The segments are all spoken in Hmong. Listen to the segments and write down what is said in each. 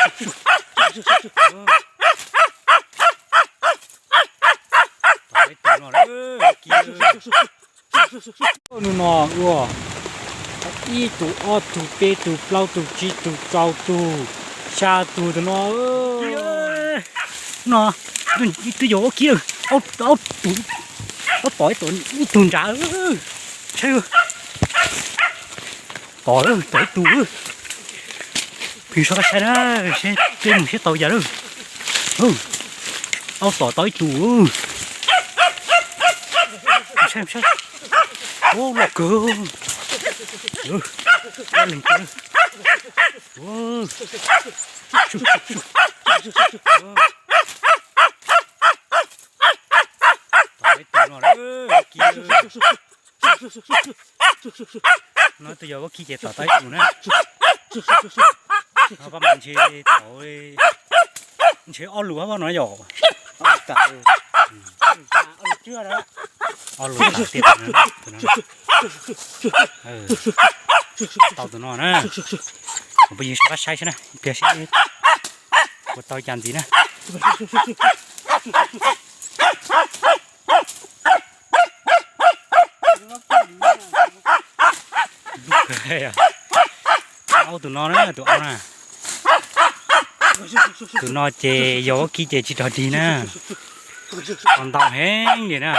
Tom ib tug no, tus no ua ib tug, ob tug, peb tug, plaub tug, tsib tug, rau tug, xya tug, tus no. No, twb yuav ua kib, aub tom, aub tom ib tug nrad. Saib, tom, tom ib tug. Phooj ywg soj qab saib na, saib peb mus saib tau cas lawm. Aub tom tau ib tug. Saib, saib, loj kawg. Leeg kawg. Tom ib tug no, no twb yog vaub kib ces tom tau ib tug na. Pab mas ntshe tom, ntshe ob lus hab no yom. Ob lus tiag, tus no, tus no. Tau tus no na. Kuv phooj ywg soj qab saib saib na, ib pliag seb ua tau cas ntxiv na. Aub tus no na, tus aub na. Tus no ces yog vaub kib ces tsis rog dig na. Tau ntau heev li na.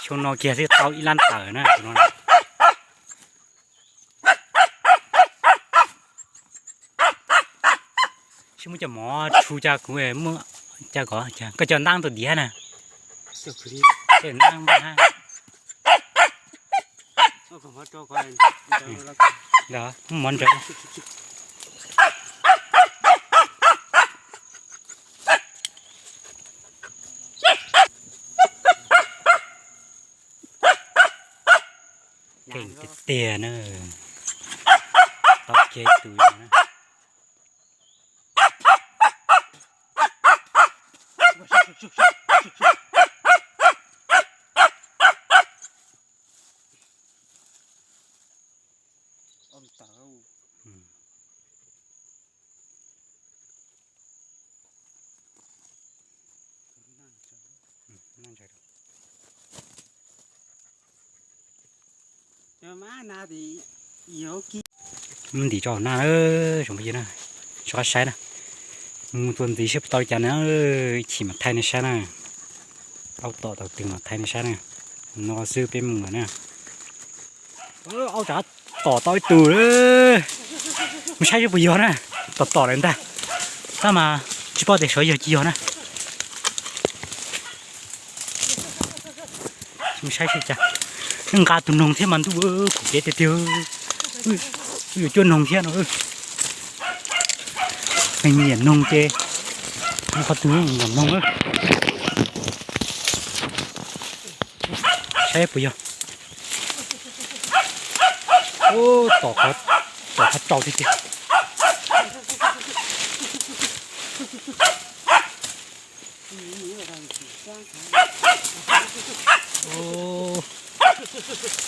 Xyoo no kiag xwb tau ib lab tawm na tus no. Sib muab cov mov tshu cas kuv muab, cas koj, koj cov ntab tus diav na. Ntab npaj na. Muab mov ntsaws. Keej tiag tiag na. Tau kiag tus no na. Ntim tso na, tsoom phooj ywg na, soj qab saib na. Mus txuas ntxiv seb puas tau li cas na, ib chim mam thaij nej saib na. Aub tom tau twg mam thaij nej saib na. No xwb peb mus lawm na. Aub tom tau ib tug, mus saib seb puas yog na. Tom tom lawm ntag, tab mas tsis paub tias xyov yog tsis yog na. Mus saib seb cas. Nqa tus noog thiab mas ntuj, kuv kev tiag tiag. Yuav cuab noog thiab no. Nyiam noog ces, qhov twg yam noog. Saib puas yog. Tom qhov, tom qhov tsaus tiag tiag.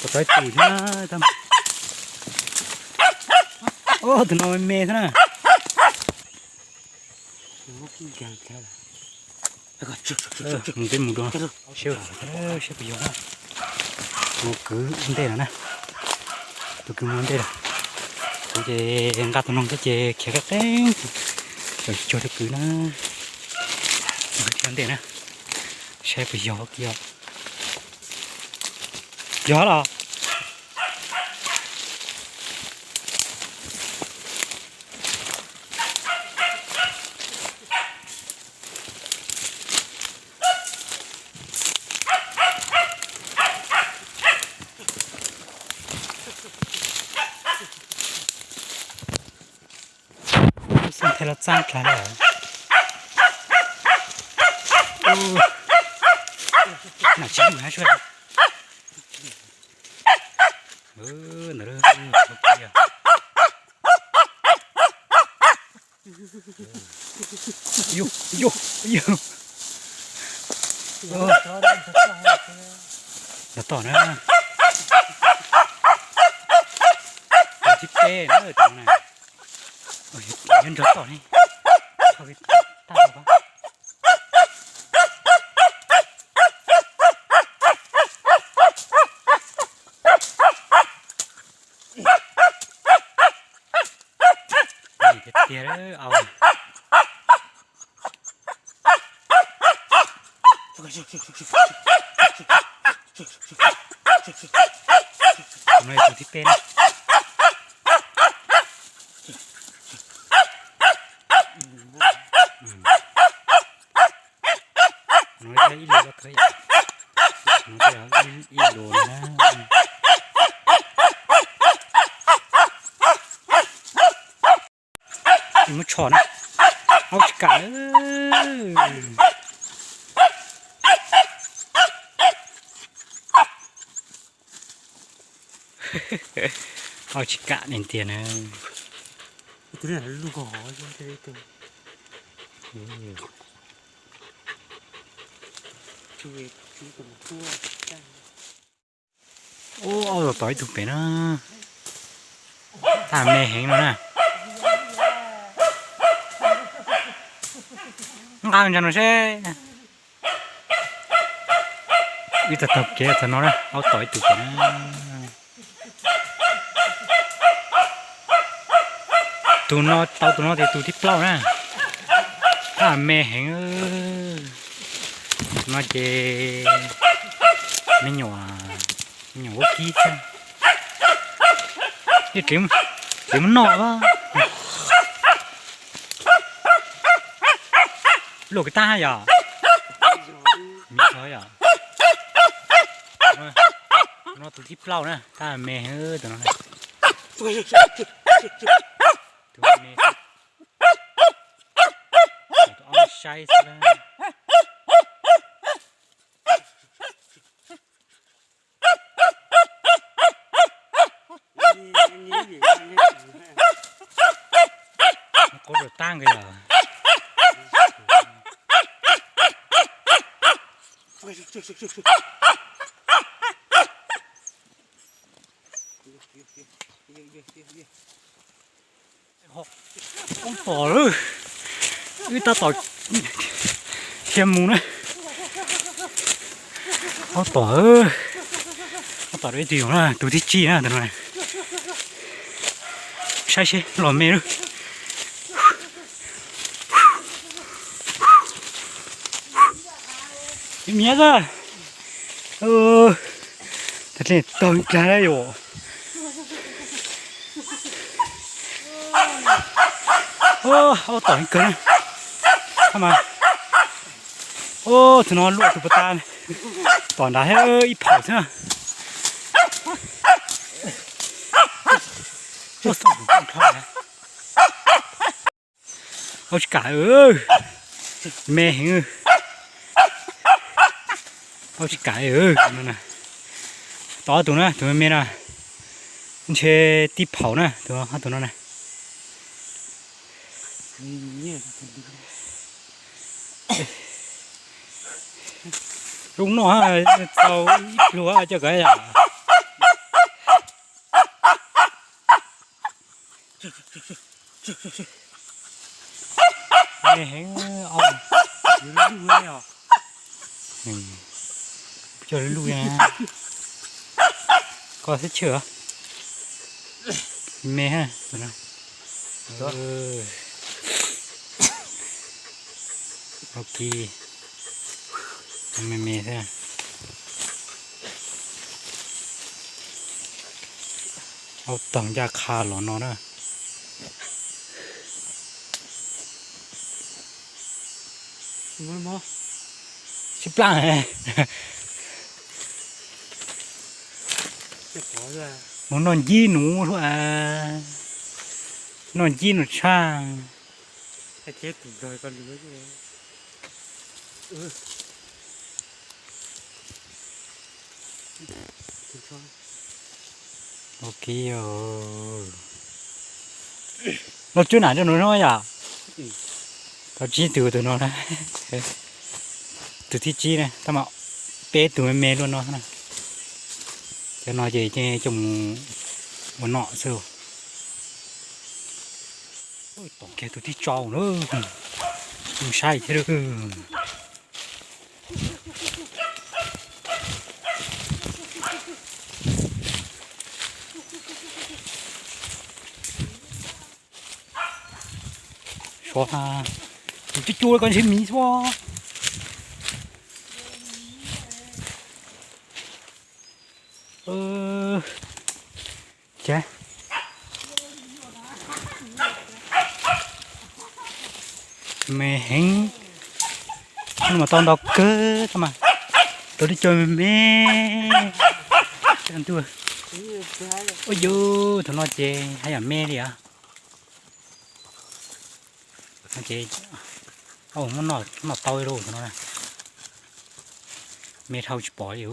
Tom tau ib tug thiab. Tus no me me xwb na. Mus peb mus dua, seb puas yog. Tus kwv ua ntej no na, tus kwv mus ua ntej lawm. Kuv ces nqa tus noog thiab ces khiav qeeb qeeb, tsis cuag tus kwv na. Tus kwv khiav ua ntej na, saib puas yog kiag. Yog los. Xeeb thiaj los txaj dlawg lawm. Nam tsis lug hab sua. Ntawd, nrov tom na. Tus thib peb na, tus no na. Nyob nrov tom ne. Tag. Tiag tiag au. Tus no yog tus thib peb na. No yog ib lus, no yog ib lus na. Muab tsho na. Aub tsis kam. Aub tsis kam li tiag na. Ub, aub los tom ib tug pem na. Thaj me heev no na. Nqa ntsa no seb. Ib tag taug kev txog no na, aub tom ib tug pem na. Tus no tau tus no tias tus thib plaub na. Thaj me heev. No ces me nyuam, me nyuam vaub kib xwb. Tseem, tseem muab noj. Luaj kiag tab yom. Miv tso yom. Tus no tus thib plaub na, tab me tus no. Tus me, tus ob saib xwb na. Qub lawm tag nkaus yom. Aub tom lawm, wb tab tom khiav mus na. Aub tom, aub tom ib tug yom na, tus thib tsib na tus no. Saib seb los me lawm. Miav xwb. Tag dlej tawg ib plag yom. Aub tom ib kawg na. Mas, tus no luaj tus puas tas, tom nrad ib phaum xwb na. Aub tsis kam, me heev. Aub tsis kam. Tom tus na, tus me me na, ntshe tib phaum na, tus, tus no na. Zoo noj tau ib pluag coj kav yom. Me heev, aub, coj luj, koj xwb chwm. Me ha. Ok, me me thiab. Aub tom ncaj qha los no na. Sib plab. Mus noj ncib nus, noj ncib nus tshaj. Ok, los tswb nam rau nws no yom. Tau tsib tug tus no na. Tus thib tsib na, tab mas peb tug me me luaj no na. Cov no ces coj mus ua nom xwb. Tom kiag tus thib tsau na. Mus saib thiab. Sov na, tus cua cua ko ntshe miv xwb. Ces me heev, mas tau ntau kawg mas, rau tib co me me. Ua yus thaum no ces haj yam me li os. Ces muab noj tau li thaum no na, me dhau tsis pom li.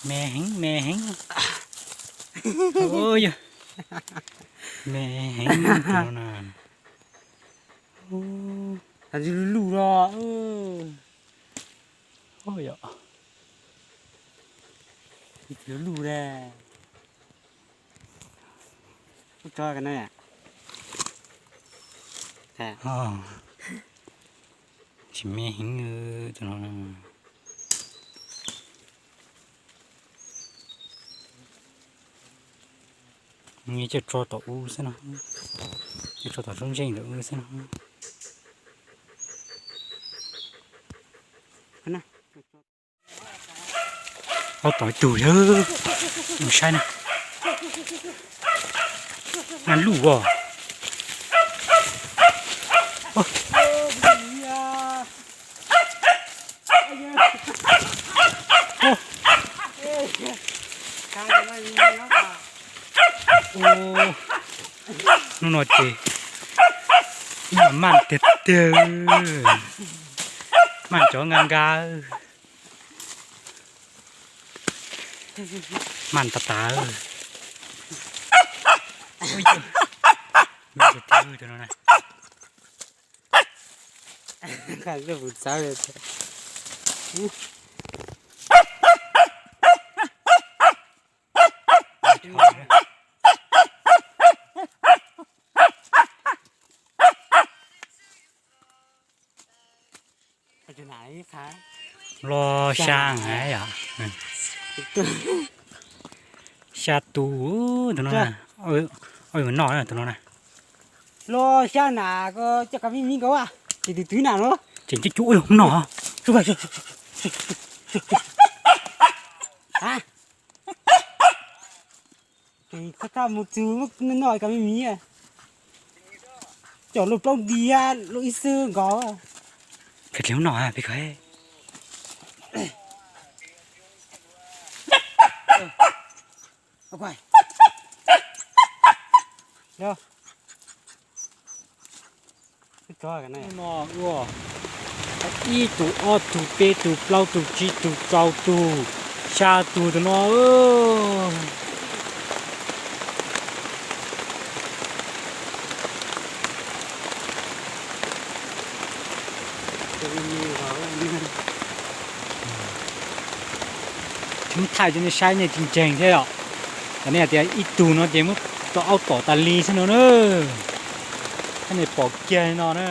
Me heev me heev. Me heev no na. Luj luj los. Luj luj. Tsis me heev tus no. Coj tso tom u xwb no, coj tso tom zaub ntseej tom u xwb no. Ob tom ib tug yawg, mus saib na. Luj os. Hnub no ces maj tiag tiag, maj cov nka nka, maj tas tas. Los xya yom, xya tus tus no, tus no na. Los xya na, coj kav me me nkaus, ces tus twg na no. Ces cov cua no. Koj txhob mus txug noj kav me me. Cov luaj plaub diav luaj ib xwb nkaus. Peb dle no, peb kov. No ua ib tug, ob tug, peb tug, plaub tug, tsib tug, rau tug, xya tug tus no. Tsis muab thaij rau nej saib nej tsis ntseeg thiab yom. Tam nej hais tias ib tug no ces muab tau aub tom tas li xwb no na. Thiab nej pom kiag li no na.